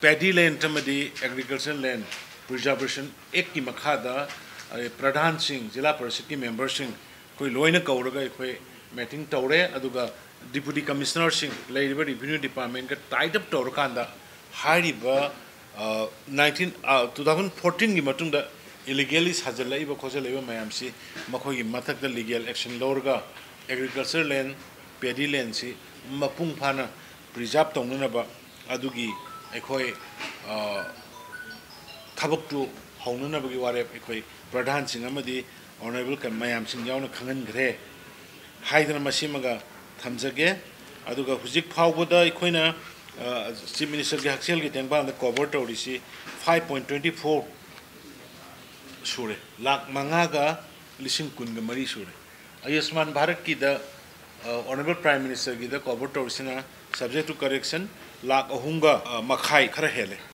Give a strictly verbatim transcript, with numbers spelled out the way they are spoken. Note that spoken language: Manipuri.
Paddy land ꯑꯃꯗꯤ Agriculture Land Preservation Actꯀꯤ ꯃꯈꯥꯗ, ꯑ, ꯄ꯭ꯔꯙꯥꯟꯁꯤꯡ, ꯖꯤꯂꯥ ꯄꯔꯤꯁꯠꯀꯤ ꯃꯦꯝꯕꯔꯁꯤꯡ ꯑꯩꯈꯣꯏ ꯂꯣꯏꯅ ꯀꯧꯔꯒ ꯑꯩꯈꯣꯏ ꯃꯤꯇꯤꯡ ꯇꯧꯔꯦ꯫ ꯑꯗꯨꯒ ꯗꯤꯄꯨꯇꯤ ꯀꯃꯤꯁꯅꯔꯁꯤꯡ, ꯂꯩꯔꯤꯕ ꯔꯦꯚꯤꯅ꯭ꯌꯨ ꯗꯤꯄꯥꯔꯠꯃꯦꯟꯒ ꯇꯥꯏꯠ ꯑꯞ ꯇꯧꯔꯀꯥꯟꯗ ꯍꯥꯏꯔꯤꯕ, ꯑ, ꯅꯥꯏꯟꯇꯤꯟ, ꯑ, ꯇꯨ ꯊꯥꯎꯖꯟ ꯐꯣꯔꯇꯤꯟꯒꯤ ꯃꯇꯨꯡꯗ ꯏꯂꯤꯒꯦꯜꯂꯤ ꯁꯥꯖꯤꯜꯂꯛꯏꯕ ꯈꯣꯠꯆꯜꯂꯛꯏꯕ ꯃꯌꯥꯝꯁꯤ ꯃꯈꯣꯏꯒꯤ ꯃꯊꯛꯇ ꯂꯤꯒꯦꯜ ꯑꯦꯛꯁꯟ ꯂꯧꯔꯒ Agriculture Land, Paddy Landꯁꯤ ꯃꯄꯨꯡ ꯐꯥꯅ ꯄ꯭ꯔꯤꯖꯥꯔꯚ ꯇꯧꯅꯅꯕ ꯑꯗꯨꯒꯤ ꯑꯩꯈꯣꯏ, ꯑ, ꯊꯕꯛꯇꯨ ꯍꯧꯅꯅꯕꯒꯤ ꯋꯥꯔꯦꯞ ꯑꯩꯈꯣꯏ ꯄ꯭ꯔꯙꯥꯟꯁꯤꯡ ꯑꯃꯗꯤ ꯑꯣꯅꯔꯦꯕꯜ ꯀ-, ꯃꯌꯥꯝꯁꯤꯡ ꯌꯥꯎꯅ ꯈꯪꯍꯟꯈ꯭ꯔꯦ ꯍꯥꯏꯗꯅ ꯃꯁꯤꯃꯒ ꯊꯝꯖꯒꯦ꯫ ꯑꯗꯨꯒ ꯍꯧꯖꯤꯛ ꯐꯥꯎꯕꯗ ꯑꯩꯈꯣꯏꯅ, ꯑ, ꯆꯤꯐ ꯃꯤꯅꯤꯁꯇꯔꯒꯤ ꯍꯛꯁꯦꯜꯒꯤ ꯇꯦꯡꯕꯥꯡꯗ ꯀꯣꯚꯔ ꯇꯧꯔꯤꯁꯤ five point twenty four ꯁꯨꯔꯦ, ꯂꯥꯛ ꯃꯉꯥꯒ ꯂꯤꯁꯤꯡ ꯀꯨꯟꯒ ꯃꯔꯤ ꯁꯨꯔꯦ꯫ ꯑꯌꯨꯁꯃꯥꯟ ꯚꯥꯔꯠꯀꯤꯗ, ꯑ, ꯑꯣꯅꯔꯦꯕꯜ ꯄ꯭ꯔꯥꯏꯝ ꯃꯤꯅꯤꯁꯇꯔꯒꯤꯗ ꯀꯣꯚꯔ ꯇꯧꯔꯤꯁꯤꯅ, subject to correction, ꯂꯥꯛ ꯑꯍꯨꯝꯒ, ꯑ, ꯃꯈꯥꯏ ꯈꯔ ꯍꯦꯜꯂꯦ꯫